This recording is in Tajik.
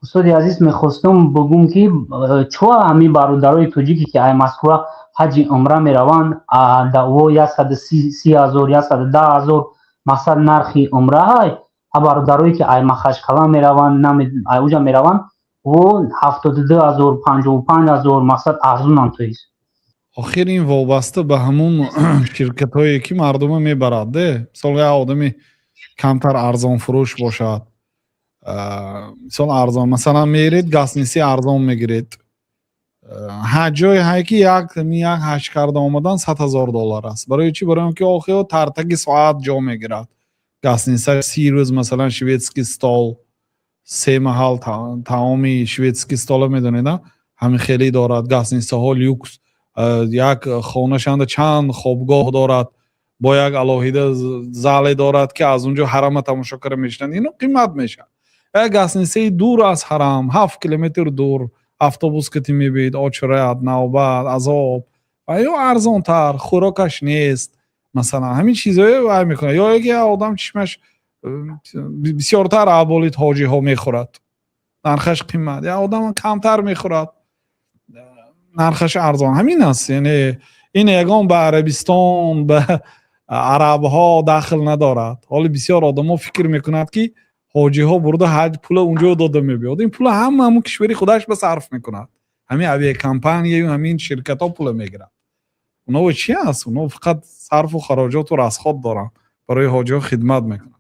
Устоди азиз, мехостам бигӯм, ки чо ҳамин бародарои тоҷике, ки ай Москва ҳаҷи умра мераванд, даъво 130 000, 110 000, мақсад, нархи умраҳай, а бародарое, ки ай Махачкала мераванд, ай уҷа мераванд, во 72 000, 55 000, мақсад, арзунанд, то есть. Охир ин вобаста ба ҳамун ширкатҳое, ки мардума мебарад, де. Мисол, як одами камтар арзонфурӯш бошад, мисол, арзон, масалан, меред, гостиница арзон мегиред. Ҳаҷҷое ҳай, ки як ҳаҷ карда омадан 100 000 доллар аст. Барои чӣ? Барои он ки охир тартаги соат ҷо мегирад гостиница, 30 рӯз, масалан, шведский стол, се маҳал таоми шведский стола, медонед, ҳамин хеле дорад гостиницаҳо, люкс, як хонашанда чанд хобгоҳ дорад, бо як алоҳида зале дорад, ки аз он ҷо ҳарама тамошо карда мешинанд. Ино қимат мешавад. Як гостиницаи дур аз ҳарам, 7 километр дур, автобус кати мебиед, очередь, навбат, азоб, ва ё арзонтар, хӯрокаш нест, масалан, ҳамин чизое вай мекунад. Ё яке одам чишмаш бисёртар аболит ҳоҷиҳо мехӯрад, нархаш қимат, як одам камтар мехӯрад, нархаш арзон. Ҳамин аст. Яъне ин ягон ба Арабистон, ба арабҳо дахл надорад. Ҳоли бисёр одамо фикр мекунад, ки ҳоҷиҳо бурда ҳаҷ, пула унҷо дода мебиёд. Ин пула ҳама ҳамун кишвари худаш ба сарф мекунад. Ҳамин авиакомпанияю ҳамин ширкатҳо пула мегирад. Оно чи аст? Оно фақат сарфу хароҷоту расход доранд, барои ҳоҷиҳо хидмат мекунанд.